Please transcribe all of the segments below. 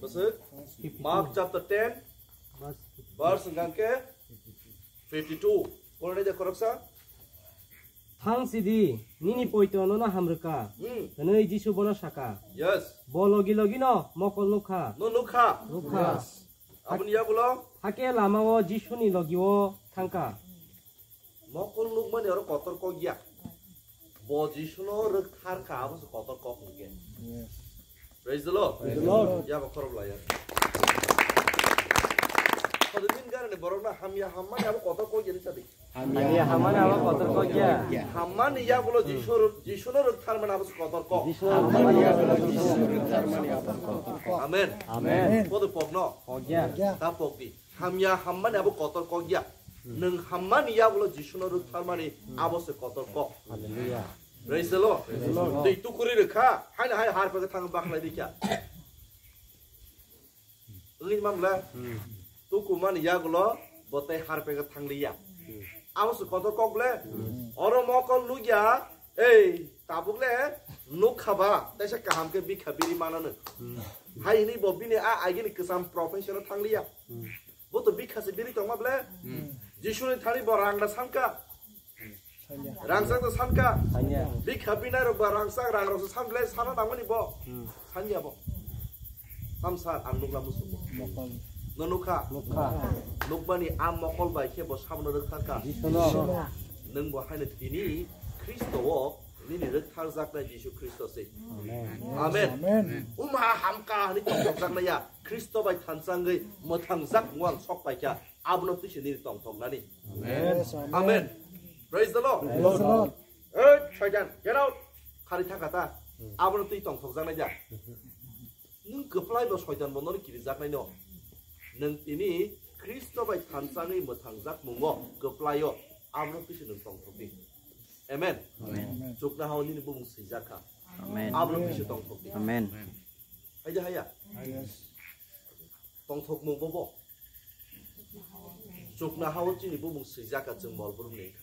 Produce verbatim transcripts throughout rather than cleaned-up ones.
Bwswk? Mark chapter ten, verse hwnkha khe fifty-two. Pornai de khoroksa? Thang sidi, nini poito nono hamrwkha, Hmm. hwnwi Jisu bono saka. Yes. Bo logi logi no mokol nukha. No nukha. Nukha. Yes. Aboni yagulo? Hake lamao Jisuni logio thangkha. Mokol nukmani oro kotor kok ya. Bo Jisuno rwktharkha, abo se kotor kok nukya. Yes. Praise the Lord. Praise the Lord. Yaba khorok laya. Khodimin garani borokno hamya hammani abo kotor kok ya ni sadi. Hamya hammani abo kotor kok ya. Hammani yagulo Jisu, Jisuno rwktharmani abo se kotor kok. Jisu hammani yagulo Jisu rwktharmani abo kotor kok. Amen. Amen. Kotor pokno. Kok ya. Ta pokdi. Hamya hammani abo kotor kok ya. Nwng hammani yagulo Jisuno rwktharmani abo se kotor kok. Hallelujah. Praise the Lord. Praise the Lord. Twi tukuri rwkha, haino hai har pegwi thang bakhlai dikha. Wngwi mamle? Tukumani yagulo bo tei har pegwi thangliya. Abo se kotor kok ble? Oro mokol nukya, ei, tabuk le nukha ba, teisa kaham khe bikha biri manano. Hai hwnwi bo bini a agini kwcham profession-o thangliya. Bo to bikha se biri tongma ble? Jisuni thani bo rang da sanka. Rangchak to sanka. Sanya. Bikha binai rok ba rangchak rang rok se san ble sana nangmani bo. Sanya bo. Tamsa ang nukla musugo. No nukha. Nukha. Nukmani a mokol bai khe bo sabono rwktharkha. Jisu no. Nwng bo haino tini Khristo o nini rwktharjaknai Jisu Khristo se. Amen. Amen. Amen. Uma hamka hwnwi tongthokjaknai ya. Khristo bai thanchangwi mwthangjak muang sok paikha. Abono twi se nini tongthoknani. Amen. Yes, amen. Amen. Praise the Lord. Praise the Lord. Hey, Saitan, get out. Khari thaka ta. Abono twi tongthokjaknai ya. Nwng kwplai bo Soitan bo nono kirijaknai no. Nwng tini Khristo bai thanchangwi mwthangjak mungo kwplai o, abono twi se nwng tongthok di. Amen. Amen. Chukna hao nini bumung swijak kha. Amen. Abono twi se tongthok di. Amen. Haida haya. Yes. Tongthok mung bobo. Chukna hao chini bumung swijak kha chwng mol brum ni kha.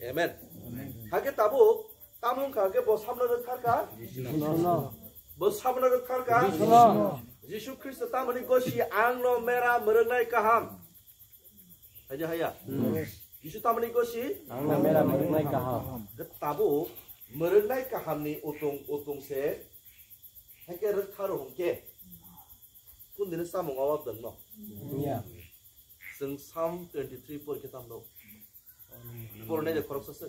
Amen. Amen. Hake tabuk Tamo wngkha khe bo samno rwktharkha? Jisu no. Bo samno rwktharkha? Jisu no. Jisu Khristo tamoni gosi ang no mera mwrwngnai kaham. Haja haya. Hmm. Jisu tamoni gosi? Ang no mera mwrwngnai kaham. Khe tabuk mwrwngnai kaham ni utung utung se. Hake rwktharo hwnkhe. Kundini samung awak dwngno. Ya. Chwng Psalm twenty-three porikhe tamno. Pornai de khoroksa se.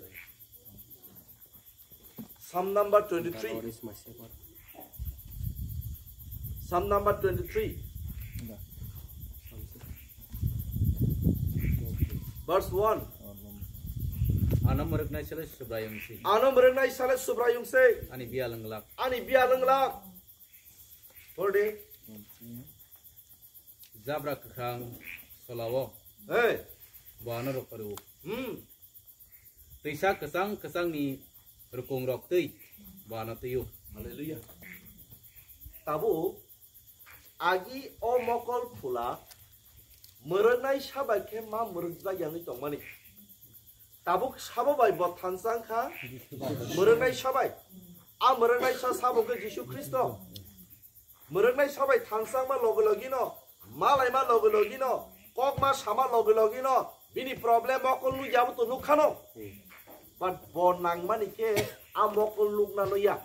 Psalm number twenty-three. Psalm number twenty-three. Verse one. Ano mwrwknai sale Subraiyung se. Ano mwrwknai sale Subraiyung se. Ani biyal wng glak. Ani biyal wng glak. Pordi. Jabra kwkhwrang solao. Hey. Bo ano rwkha rwo. Hmm. Twisa kwchang kwchangni rwkung rok twi bo ano twiyo. Hallelujah. Tabuk agi o mokol phula mwrwknai sabai khe ma mwrwkjak yangwi tongmani. Tabuk sabo bai bo thansa wngkha, mwrwknai sabai. A mwrwknai sa sabo khe Jisu Khristo. Mwrwknai sabai thansa wngma logi logi no, malaima logi logi no, kokma sama logi logi no, bini problem mokol nukya bo to nukha no. But bo nangmani khe a mokol nukna no ya,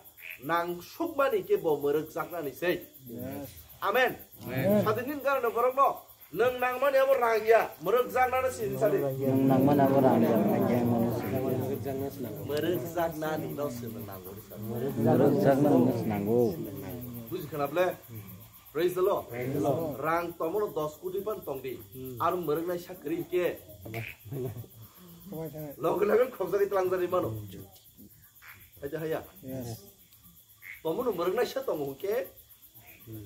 nang sukmani khe bo mwrwkjaknani sei. Yes. Amen. Amen. Sadin din karone borok no Nwng nangmani abo rang ya, mwrwkjaknano sini sadi. Nwng nangmani abo rang ya, rang ya, mano sini. Mwrwkjaknani no sini nango. Mwrwkjaknani no sini nango. Buji khna ble? Praise the Lord. Praise the Lord. Rang tomono dos koti pan tong di. Hmm. Aro mwrwknai sakri ke. Loge loge khobjagwi tlangjani mano. Haja haya. Yes. Tomono mwrwknai sa tongo hwnkhe,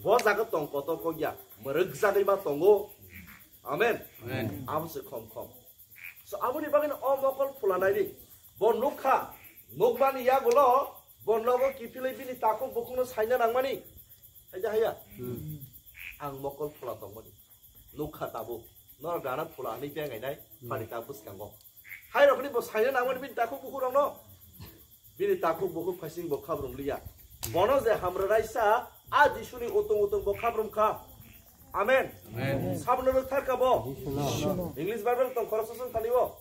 bo jaga tong kotor kok ya, mwrwkjagwi ma tongo. Amen. Amen. Abo se khom khom. So, aboni bagwi no o mokol phula nai di. Bo nukha, nukmani yagulo, bo nogo kiphilwi bini takhuk bukhukno saina nangmani. Haja haya. Hmm. Ang mokol phula tongmani. Nukha tabuk. Norok dana phula hinwi pengainai, hmm, phanika bwskango. Hai rokni bo saina nangmani bini takhuk bukhuk rokno. Bini takhuk bukhuk phaising bo khabrung liya. Bono je hamrwraisa A Jisuni utung utung bo khabrum kha. Amen. Amen. Sabno rwkthar kha bo. English Bible tong khoroksa song thani bo.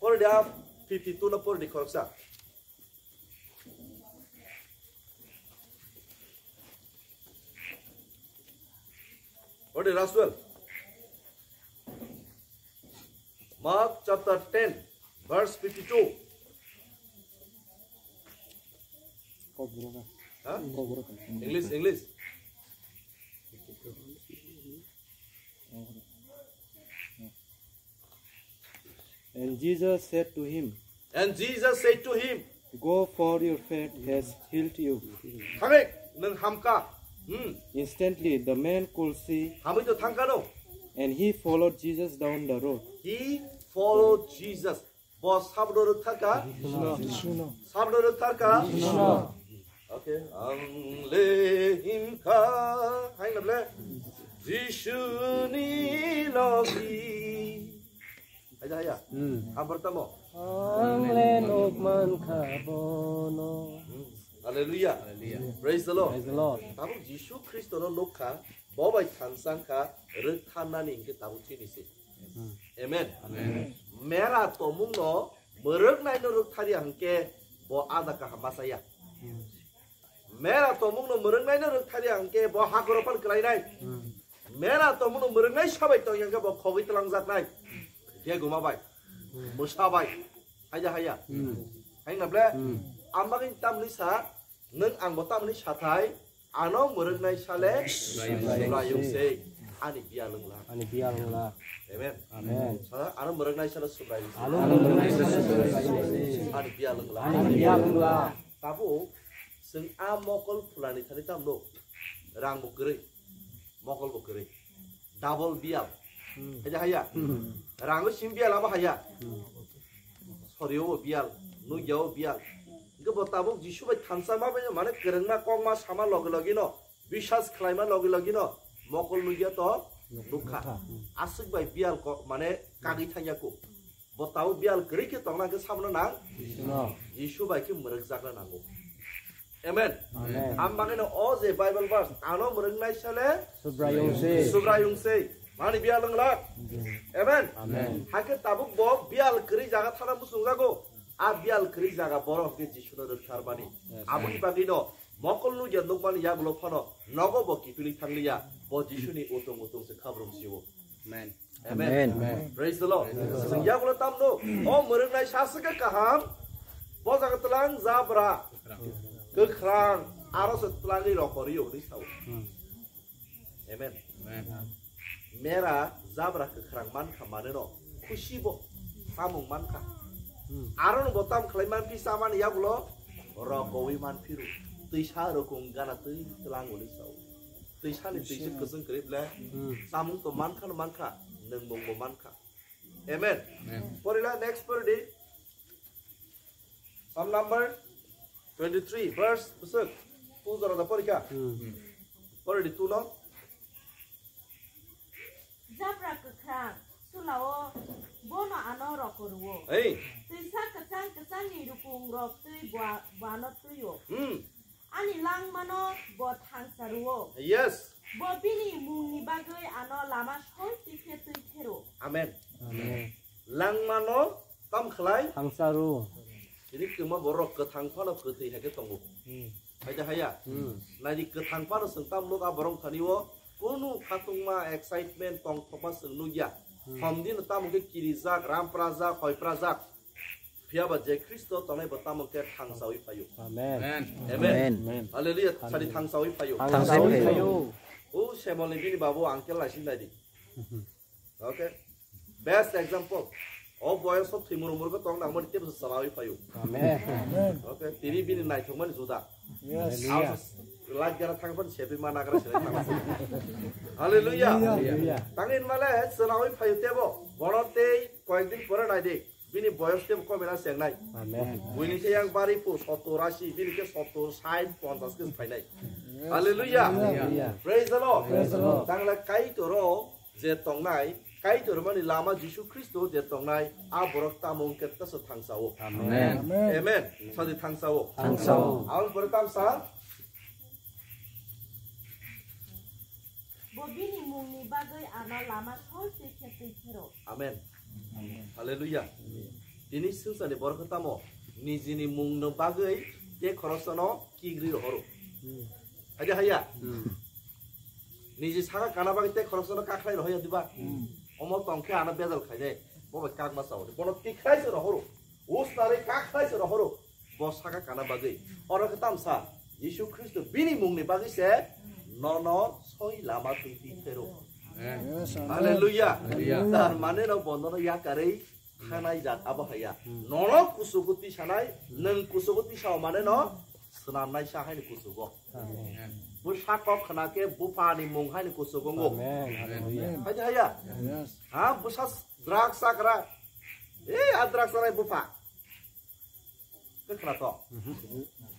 Pori dia fifty two no pori di khoroksa. Pori di Raswel. Mark chapter ten, verse fifty two. Huh? English, English. And Jesus said to him, And Jesus said to him, "Go, for your faith has healed you." Thangwi, nwng hamkha. Hmm. Instantly, the man could see. Hamwi to thangkha no. And he followed Jesus down the road. He followed Jesus. Bo sabno rwkthar kha. Sabno rwkthar kha. Okay. Ang le himkha. Hai na ble. Jisuni logi. Haya, haya. Hmm. Habar tamo. Ang le nuk man kha bono. Hmm. Hallelujah. Hallelujah. Praise the Lord. Praise the Lord. Tabuk Jisu Khristo no nuk kha, bo bai thansa wng kha, rwktharnani hinkhe tabuk chini se. Hmm. Amen. Amen. Mera tomung no mwrwknai no rwktharya hinkhe bo ada kaham ma chaya. Hmm. Mera tomung no mwrwknai no rwktharya hinkhe bo hakoro phan kwlainai. Hmm. Mera tomung no mwrwknai sabai tongya hinkhe bo khogwi twlangjaknai. Geguma bai. Hmm. Mwsa bai. Haya haya. Hmm. Hai na ble? Hmm. Ang bagwi tamni sa, nwng ang bo tamni sathai, ano mwrwknai sale Subraiyung se. Subraiyung se. Ani biyal wngla. Ani biyal wngla. Amen. Amen. Sa, ano mwrwknai sale Subraiyung se. Ano mwrwknai sale Subraiyung se. Ani biyal wngla. Ani biyal wngla. Tabuk, chwng a mokol phulani thani tamno, rang bo kwrwi, mokol bo kwrwi, double biyal. Hmm. Haya, haya. Hmm. Rango sim biyal abo haya. Hmm. Sorio bo biyal, nugya bo biyal. Hingke bo tabuk Jisu bai thansa ma bai mane kwrwngma kokma sama logi logi no, biswas khlaima logi logi no, mokol nugya to nukha. Nukha. Aswk bai biyal ko, mane kagwi thangya ko. Bo tabuk biyal kwrwi khe tongna khe samano nang? Jisu. Jisu bai khe mwrwkjakna nango. Amen. Amen. Am bagwino o je Bible verse, ano mwrwknai sale Subraiyung se. Subraiyung se. Mani biyal wngla. Amen. Amen. Hakhe tabuk bo biyal kwrwi jaga thana muchungjago. A biyal kwrwi jaga borok hwnkhe Jisuno rwktharmani. Yes. Aboni bagwino mokol nugya nukmani yagulo phano nogo bo kiphilwi thangliya. Bo Jisuni utung utung se khabrum sio. Amen. Amen. Amen. Praise the Lord. Praise the Lord. Chwng yagulo tamno, o mwrwknai saswk khe kaham, bo jaga twlang jabra, kwkhrang, aro se twlangwi rokorio hwnwi sao. Hmm. Amen. Amen. Mera jabra kwkhrang mankha maneno, khusi bo samung mankha. Hmm. Arono bo tam khlai manphi chamani yagulo rokowi manphiru, twisa rokong gana twi twlang hwnwi sao. Twisani twisa kwchwng kwrwi ble. Hmm. Samung to mankha no mankha, nwng mungbo mankha. Amen. Amen. Porila next pori di. Psalm number twenty-three, verse bwswk. Two jora da porikha. Hmm. Pori di two no. Jabra kwkhrang, sulao bono ano roko rwo. Hey. Twisa kwchang kwchangni rukung rok twi bua-, buano twio. Hmm. Ani langmano bo thangsa rwo. Yes. Bo bini mungni bagwi ano lama soi tikhe twi thero. Amen. Amen. Langmano tam khlai? Thangsa rwo. Ini kwma borok kwthang phano kwthwi hai khe tongo. Hmm. Hai da haya? Hmm. Naidi kwthang phano chwng tam nuk a borok thani o kunu khatungma excitement tongthokma chwng nukya. Hmm. Hom dino tamo khe kirijak, ramprajak, hoiprajak. Phiya ba je Khristo tongnai bo tamo khe thangsawi phaio. Amen. Amen. Amen. Hallelujah. Sadi thangsawi phaio. Thangsawi phaio. O Semolni bini babu angkel naising naidi. Okay. Best example. O boyos o thwi muru muru tong nang mani tebo salawi phaio. Amen. Okay. Tini bini naithokmani juda. Yes. Hallelujah. Lajgara thangpan sepi managra sila thangpan. Hallelujah. Hallelujah. Tangin male salawi phaio tebo. Bono tei koyekdin pore naidi. Bini boyos tebo komena chengnai. Amen. Buini khe yang bari pu sottor asi, bini khe sottor, sait, ponchas khe phainai. Yes. Hallelujah. Hallelujah. Praise the Lord. Praise the Lord. Tangle Kaitoro je tongnai, Kaitor mani lama Jisu Khristo je tongnai, a borok tamo wngkhe teso thangsao. Amen. Amen. Sadi thangsao. Thangsao. Aboni pore tamsa. Bini mungni bagwi ano lama soi twi khe twi phero. Amen. Hallelujah. Tini swngcharni borok tamo nijini mungno bagwi tei khoroksono kigri rohoro. Haiya haiya. Niji saka kana bagwi tei khoroksono kakhlai rohoya diba? Omo tongkhe ano bejal khainai. Bo bai kakma sao. Bono tikhlai se rohoro. Usnari kakhlai se rohoro. Bo saka kana bagwi. Oro khe tamsa Jisu Khristo bini mungni bagwi se nono soi lama twi twi phero. Hallelujah. Hallelujah. Tar mane no bo nono yakarwi thanai jat abo haya. Nono kusugo tisanai, nwng kusugo tisao mane no swnamnai sa haini kusugo. Bo sakok khna khe bupha ni mung haini kusugo ngo. Haiya haiya. Ha bwsa drugs sakra. Eh, a drugs sanai bupha. Khe khna to.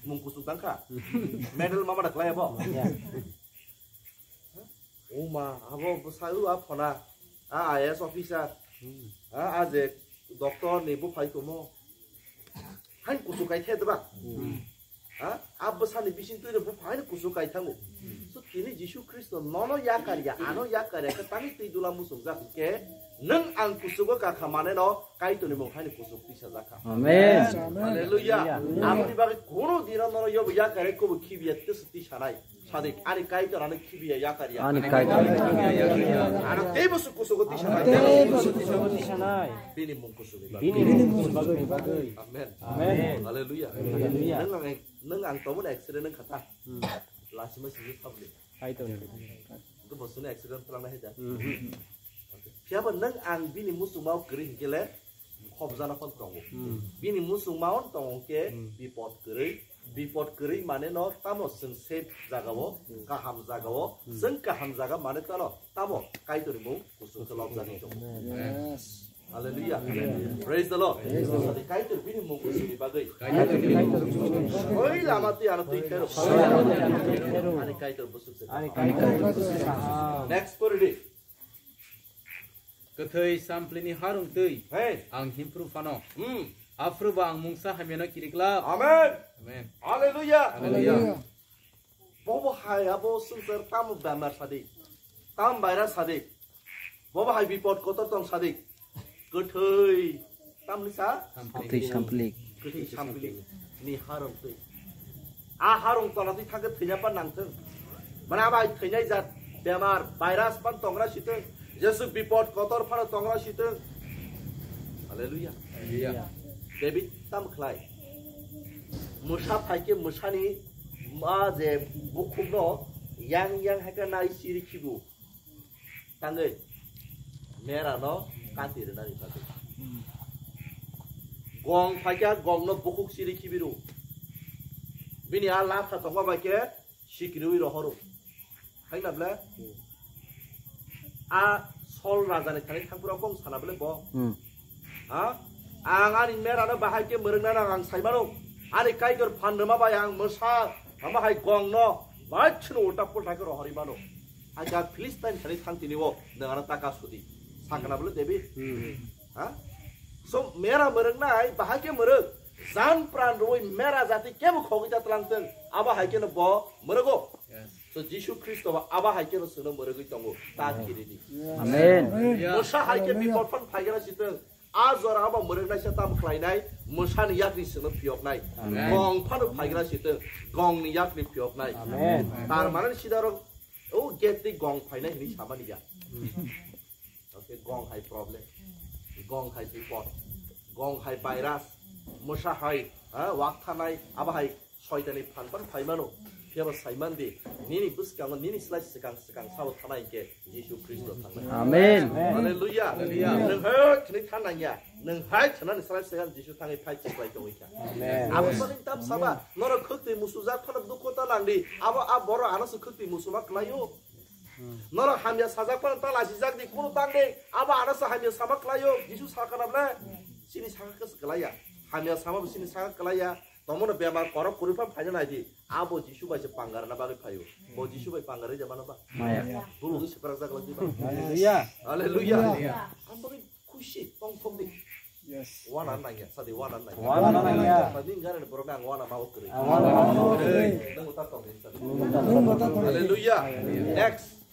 Mung kusuk tang kha. Medal mama da klai bo. Uma, abo bwsai u a phona. A I A S officer. A, a je doctor ni buphai tomo. Hain kusuk kai the deba. Ha? A bwsani bising twi rok buphai hain kusuk kai thango. So tini Jisu Khristo nono yakar ya, ano yakar ya, khe tani twi dula musuk jak khe nwng ang kusugo kakha mane no Kaitorni mung haini kusuk tisa jakha. Amen. Hallelujah. Hallelujah. Aboni bagwi kono dino nono yobo yakare kobo khibiya tisa tisanai. Sadik, ani Kaitor ano khibiya yakar ya. Ani Kaitor. Ano tei bosu kusugo tisanai. Tei bosu kusugo tisanai. Bini mung kusugo. Bini mung kusugo bagwi. Amen. Amen. Hallelujah. Hallelujah. Nwng ang, nwng ang tomon accident nwng khata. Lachima simi public. Kaitor. Itu bosuni accident pelang nahi da. Phiya ba nwng ang bini musungmao kwrwi hinkhe le khobjana phano tongo. Bini musungmao tongo khe bipod kwrwi. Bipod kwrwi mane no tamo chwng safe jagao, kaham jagao, chwng kaham jaga mane tano tamo Kaitorni mung kusuk khe lobjagwi tongo. Hallelujah. Praise the Lord. Kaitor bini mung kusuni bagwi. Oi lama twi ano twi khero. Ani Kaitor busuk se. Next pori di. Kwthwi samplini harung twi. Hey. Ang himpru phano. Hmm. Aphru ba ang mungsa hamyano kiriklap. Amen. Amen. Hallelujah. Hallelujah. Bobo hai abo swngchar tamo bemar sadik, tam virus sadik, bobo hai bipod kotor tong sadik, kwthwi tamni sa? Kwthwi samplik. Kwthwi samplik ni harong twi. A harong tola twi thangkhe thwina pa nangthwng. Mana bai thwinai jat bemar virus pan tongra sitwng, jesuk bipod kotor phano tongra sitwng. Hallelujah. Hallelujah. David tam khlai. Mwsa phaikhe mwsani ma je bukhukno yang yang haikhe nai siri khibu. Tangwi merano kati rwnani bagwi. Gong phaikhe gongno bukhuk siri khibiru. Bini a latha tongma bai khe sikiriwi rohoro. Haina ble? A Sol rajani thani thangphuru kong sana ble bo. Hmm. Ha? Ang ani merano bahai khe mwrwkna nang ang sai mano. Ani Kaitor phan rwma bai ang mwsa, ama hai gongno, bai chwngno ulta pulta khe rohorwi mano. Hai ga Philistine thani thang tini o, nwng ano taka sudi. Sakana ble David. Hmm. Ha? So, mera mwrwknai, bahai khe mwrwk. Jan pran rwi mera jati kebo khogwi ta tlang tong. Abo hai khe no bo mwrwgo. Yes. So, Jisu Khristo ba abo hai khe no chwngno mwrwgwi tongo. Ta khiri di. Amen. Mwsa hai khe bipod phan phaigena sitwng. A jora abo mwrwknai se tam khlainai, mwsani yakni chwngno phiyoknai. Amen. Gong phano phaigena sitwng, gongni yakni phiyoknai. Amen. Tar mane sidarok, o gate ni gong phainai hinwi samani ya. Okay, gong hai problem, gong hai bipod, gong hai virus, mwsa hai, ha, wak thanai, abo hai soitani phan phan phai mano. Phiya ba sai man di, nini bwskango, nini slai swkang swkang sabo thanai hinkhe Jisu Khristo thangnai. Amen. Hallelujah. Hallelujah. Nwng hai khwnwi than nangya, nwng hai khwnani slai swkang Jisu thangwi phai chiklai tongwi kha. Amen. Abo sani tam saba, norok khwktwi musujak phano dukho ta nang di, abo a borok ano se khwktwi musuma kwlaio. Norok hamya sajak phano ta lasijak di, kunu tang di. Abo ano se hamya sama kwlaio. Jisu sakha na ble? Chini sakha khe se kwlaiya. Hamya sama bo chini sakha kwlaiya. Tomono bemar korok kwrwi phano phaina nai di. Abo Jisu bai se pangar na bagwi phaio. Bo Jisu bai pangar rija mano ba? Maya. Bulu se prak jak lagi ba? Hallelujah. Hallelujah. Hallelujah. Ang bagwi khusi tong thok di. Yes. Wana nangya, sadi wana nangya. Wana nangya. Tadi ngare ni borok ang wana mau kri. Wana mau kri. Nang utak tong di sadi. Nang utak tong. Hallelujah. Next.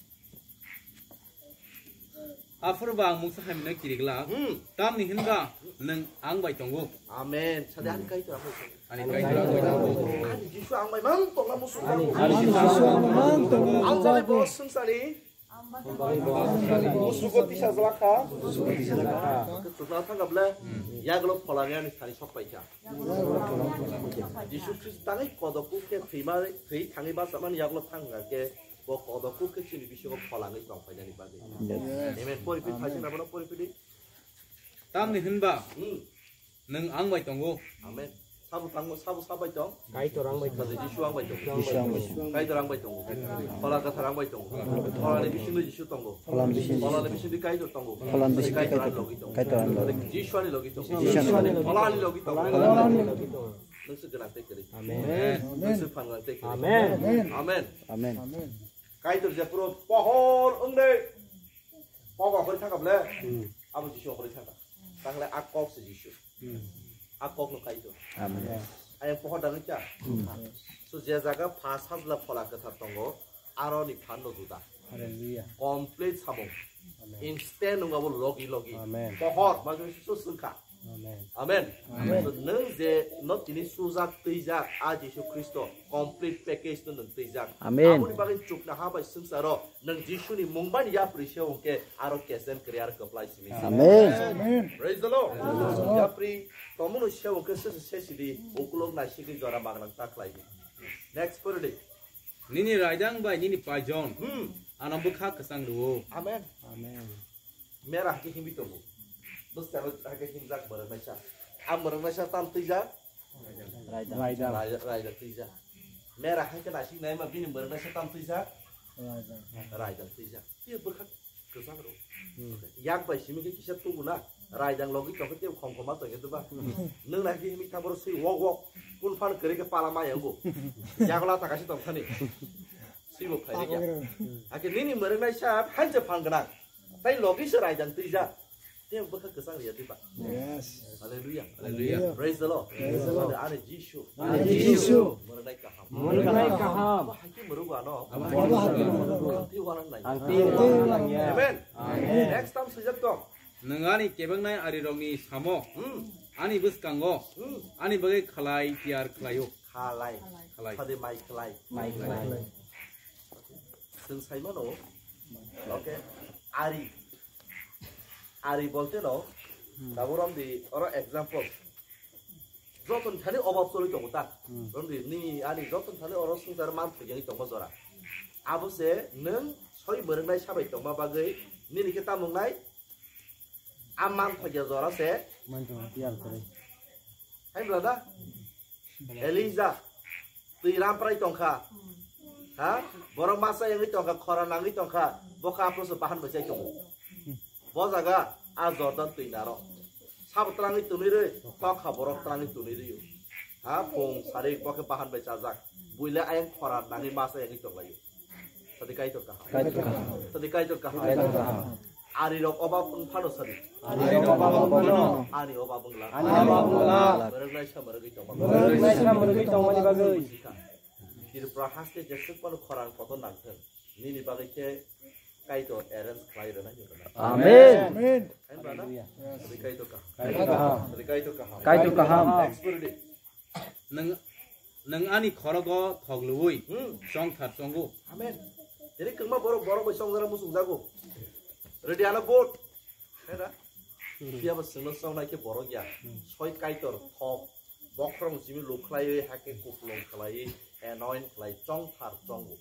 Aphuru ba ang mungsa hamino kiriglak. Hmm. Tamni hinba nwng ang bai tongo. Amen. Sadi ani Kaitor ang bai tongo. Ani Kaitor ang bai tongo. Ani Jisu ang bai mang tongna musugo. Ani Jisu ang bai mang tongo. Ang bai bo sungsari. Musugo tisa jala kha. Tukna thangkha ble. Yaglo pholani ani thani sok paikha. Jisu Khristo tangwi kodok kuk khe thwima, thwi thangwi bachamani yaglo thangkha khe bo kodok kuk khe chini bisingo pholangwi tongphainani bagwi. Amen. Pori phi thajin abono pori phi di. Tamni hinba Hmm. nwng ang bai tongo. Amen. Sabo tango, sabo sabai tong. Kaitor ang bai tongo. Jisu ang bai tongo. Jisu ang bai tongo. Kaitor ang bai tongo. Phola Kwthar ang bai tongo. Pholani bisingo Jisu tongo. Pholani bisingo Pholani bisingo Kaitor tongo. Pholani bisingo Kaitor Kaitor. Ang logi tongo. Kaitor ang logi. Jisu ani logi tongo. Jisu ani logi. Pholani logi tongo. Pholani logi tongo. Nungsu gwnang tei kwrwi. Amen. Nungsu phan gwnang tei kwrwi. Amen. Amen. Amen. Kaitor je puro pohor wngde. Pogo kori thangkha ble. Hmm. Abo Jisu kori thangkha. Tangle a kok se Jisu. Hmm. A kok no Kaitor. Amen. Ayang pohor dagwi cha. Hmm. So je jaga pha sajla Phola Kwthar tongo, aro ni phan no juda. Hallelujah. Complete samung. Amen. Instant nungabo logi logi. Amen. Pohor, ma Jisu sungkha. Amen. Amen. Amen. So, nwng je no tini sujak twijak, a Jisu Khristo complete package no nwng twijak. Amen. Aboni bagwi chukna ha bai swngcharo nwng Jisuni mung bai yapri se hwnkhe aro kesem kwrwi aro kwplai simi. Amen. Amen. Praise the Lord. Praise the Lord. Yapri tomungno se hwnkhe se se sidi ukulok naisigwi jora magwnang ta khlai di. Next pori di. Nini raidang bai nini paijon. Hmm. Ano bwkha kwchang rwo. Amen. Amen. Mera hake himwi tongo. Bwskang hake himjak mwrwknaisa. A mwrwknaisa tam twijak? Raidang. Raidang. Raidang, raidang twijak. Mera hake naisik naima bini mwrwknaisa tam twijak? Raidang. Raidang twijak. Tei bwkha kwchang rw. Hmm. Yak bai simi khe kisa tubu na. Raidang logi tongkhe tei khom khoma tongkhe tuba. Hmm. Nwng naikhe himwi tha borok swi wok wok. Kun phan kwrwi khe pala maya wgo. Yagola ta kaisa tongthani. Swi bo phairikya. Hake nini mwrwknaisa hainse phan gwnang. Tai logi se raidang twijak. Tei bwkha kwchang riya twiba. Yes. Hallelujah. Hallelujah. Praise the Lord. Praise the Lord. Ani Jisu. Ani Jisu. Mwrwngnai kaham. Mwrwngnai kaham. Abo hai khe mwrwgo ano. Abo hai khe mwrwgo. Ang twi wanang nai. Ang twi wanang nai. Amen. Amen. Next time swijak tong. Nwng ani kebengnai arirokni samo. Hmm. Ani bwskango. Hmm. Ani bagwi khalai tiyar khlaio. Khalai. Khalai. Sadi mai khlai. Mai khlai. Chwng sai mano. Okay. Ari. Ari bolte no. Hmm. Tabuk romdi oro example. Joton thani obab choli tongo ta. Hmm. Romdi nini ani joton thani oro swngchar man thwigwi tongma jora. Abo se nwng soi mwrwngnai sabai tongma bagwi nini khe tamung nai a man thokya jora se. Man thokya tiyar kwrwi. Hai brother. Elija, twi ramprai tongkha. Ha? Borok masa yangwi tongkha, khora nangwi tongkha. Bokha aphuru se bahan bai chai tongo. Bo jaga a Jordan twi naro. Sabo twlangwi twnwi rwi, tokha borok twlangwi twnwi rwi. Ha? Phung sari bokhe bahan bai chajak. Buile ayang khora nangwi masa yangwi tonglaio. Sadi Kaitor kaham. Kaitor kaham. Sadi Kaitor kaham. Kaitor kaham. Ari rok obab wng phano sadi. Ari rok obab wng phano. Ani obab wng lang. Ani obab wng lang. Mwrwknai sa mwrwgwi tongma. Mwrwknai sa mwrwgwi tongmani bagwi. Tripura haste jeswk phano khorang kotor nangthwng. Nini bagwi khe Kaitor arrange khlai rwna hinwi rwna. Amen. Amen. Hai bana? Hallelujah. Sadi Kaitor kaham. Kaitor kaham. Sadi Kaitor kaham. Kaitor kaham. Next pori di. Nwng, nwng ani khorogo thok lwui Hmm. chongthar chongo. Amen. Tini kwbangma borok, borok bai chongjak muchungjago. Ready ano vote. Hai da? Hmm. Phiya bo chwngno chongnai khe borok ya. Hmm. Soi Kaitor thok. Bokhorok simi luk khlaiwi, hakhe kupulung khlaiwi, anoint khlai, chongthar chongo.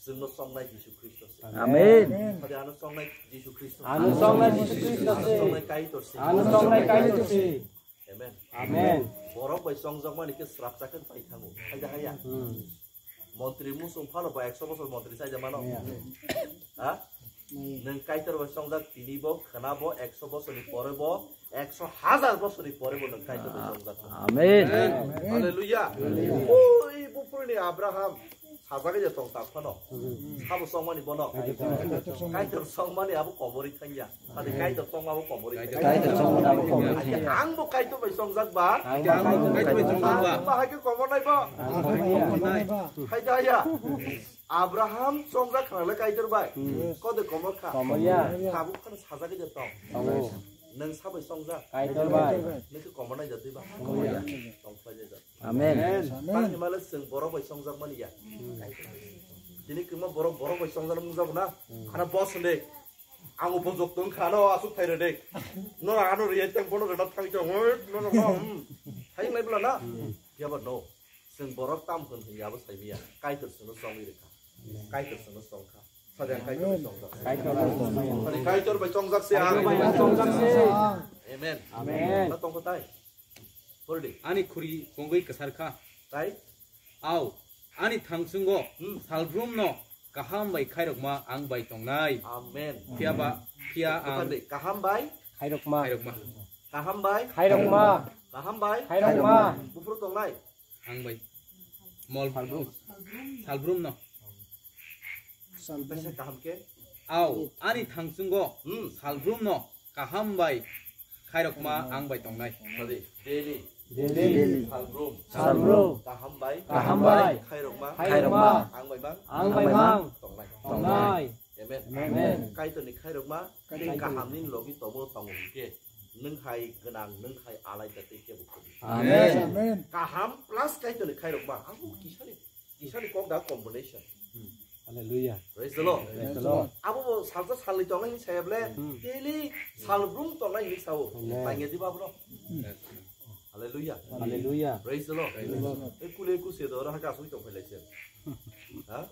Chwngno chongnai Jisu Khristo se. Amen. Sadi ano chongnai Jisu Khristo. Ano chongnai Jisu Khristo se. Ano chongnai Kaitor se. Ano chongnai Kaitor se. Amen. Amen. Borok bai chongjakmani khe srapsa khe pai thango. Hai da haya? Hmm. Montri muchung phano ba ekso bosor montri chaija mano. Yeah. Ha? Hmm. Nwng Kaitor bai chongjak tini bo, khwna bo, ekso bosorni pore bo, ekso hazar bosorni pore bo nwng Kaitor bai chongjak. Amen. Amen. Hallelujah. Hallelujah. Oi, buphuruni Abraham. Sajagwi je tong tak phano. Hmm. Sabo chongmani bono. Kaitor. Kaitor chongmani abo komorwi thangya. Sadi Kaitor chongma abo komorwi thangya. Kaitor chongma abo komorwi thangya. Ang bo Kaitor bai chongjak ba. Ang bo Kaitor bai chongjak ba. Ang bo hai khe komor nai ba. Ang bo hai khe komor nai ba. Hai da ya. Abraham chongjak khna le Kaitor bai. Hmm. Kode komor kha. Komor ya. Tabuk khana sajagwi de tong. Tongo. Nwng sabai chongjak. Kaitor bai. Nwng khe komor nai jatwi ba. Komor ya. Tong khlai jat. Amen. Amen. Tang himale chwng borok bai chongjak mani ya. Hmm. Tini kwma borok, borok bai chongjak mung jago na. Hmm. Khana boss hwnde. Ang bojok tong khano asuk thai rede. No ano riya tang bono rena thang chong. No no no. Thai lai bla na. Phiya ba no. Chwng borok tam hwn hwn yabo sai miya. Kaitor chwngno chongwi rwkha. Kaitor chwngno chongkha. Sadang Kaitor bai chongjak. Kaitor bai chongjak. Sadang Kaitor bai chongjak se ang. Kaitor bai chongjak se. Amen. Amen. Na tongkho tai. Pordi. Ani khuri kongwi kwsar kha. Tai? Au, ani thangchungo Hmm. salbrumno kaham bai khairokma ang bai tongnai. Amen. Phiya ba, phiya ang Buphang de, kaham bai? Khairokma. Khairokma. Kaham bai? Khairokma. Kaham bai? Khairokma. Buphuru tongnai? Ang bai. Mol salbrum. Salbrumno. Salbrum. Bese kaham khe? Au, ani thangchungo Hmm. salbrumno kaham bai khairokma ang bai tongnai. Sadi, daily. Daily. Salbrum. Salbrum. Kaham bai. Kaham bai. Khairokma. Khairokma. Ang bai mang. Ang bai mang. Tongnai. Tongnai. Amen. Amen. Kaitorni khairokma, Kaitorni kahamni logi tomo tongo hwnkhe, nwng hai gwnang, nwng hai alai da tei kebo kwrwi. Amen. Amen. Kaham plus Kaitorni khairokma, abo kisani, kisani kok da combination. Hallelujah. Praise the Lord. Praise the Lord. Abo bo salsa salni tongnai hinwi saya ble, Hmm. daily salbrum tongnai hinwi sao. Amen. Tangya diba abono? Hallelujah. Hallelujah. Praise the Lord. Praise the Lord. Ei kule kuse do oro haka asui tong phailai se. Ha?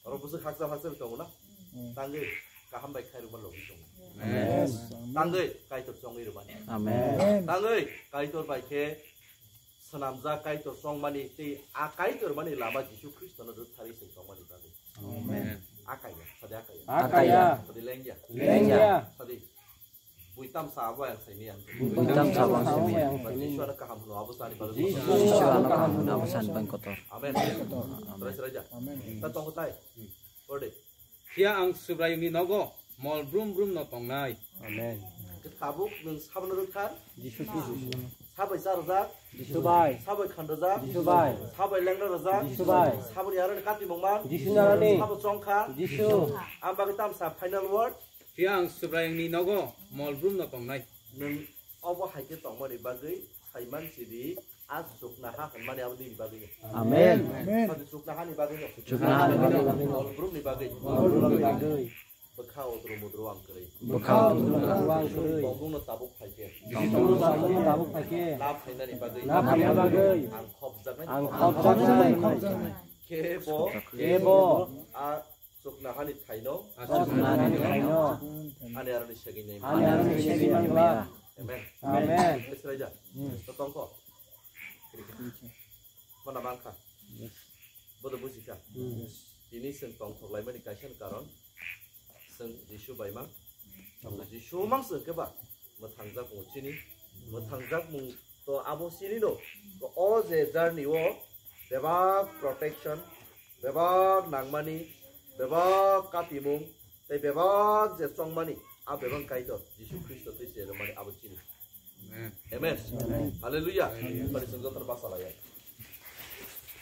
Oro busu haksa haksa tongo na? Hmm. Tangwi kaham bai khairokma logi tongo. Amen. Tangwi Kaitor chongwi rwmani. Amen. Tangwi Kaitor bai khe swnamjak Kaitor chongmani tei a Kaitor mani lama Jisu Khristono rwktharwi chwng tongmani bagwi. Amen. Akaya, sadi akaya. Akaya. Sadi lengya. Lengya. Sadi bui tamsa abo yang saini yang. Bui tamsa abo yang saini. Jisu ano kaham hwno abo sani bagwi. Jisu ano kaham hwno abo sani bagwi kotor. Amen. Amen. Srai srai ja. Amen. Ta tongkho tai. Pordi. Phiya ang Subraiyungni nogo mol brum brum no tongnai. Amen. Khe tabuk nwng sabono rwkha? Jisu Khristo. Sabai cha rwjak? Jisu bai. Sabai khan rwjak? Jisu bai. Sabai lengna rwjak? Jisu bai. Saboni aroni kati mongman? Jisu narani. Sabo chongkha? Jisu. Ang bagwi tamsa final word. Phiya ang Subraiyungni nogo mol brum no tongnai. Nwng obo hai khe tongmani bagwi saiman sidi, a chuknaha hwnmani abo nini bagwi no. Amen. Amen. Sadi chuknahani bagwi no. Chuknahani bagwi no. Mol brumni bagwi. Mol brumni bagwi. Bwkha udru mudru ang kwrwi. Bwkha udru mudru ang kwrwi. Tongmungno tabuk phai khe. Tongmungno tabuk phai khe. Lab phainani bagwi. Lab phainani bagwi. Ang khopjaknai. Ang khopjaknai. Khebo. Khebo. A chuknahani thaino. A chuknahani thaino. Ani aroni segwi nai. Ani aroni segwi nai. Amen. Amen. Israija. Hmm. To tongkho. Mana bangkha. Yes. Bodo bujikha. Hmm. Tini chwng tongthok laimani kaisa ni karon. Chwng Jisu bai mang. Jisu mang chwng khe ba. Mwthangjak mung chini. Mwthangjak mung to abo chini no. To o je journey o bebak protection, bebak nangmani, bebak katimung, tei bebak je chongmani, a bebak Kaitor Jisu Khristo tei se rwmani abo chini. Amen. Amen. Amen. Hallelujah. Amen. Bari chwng jotono basa laiya.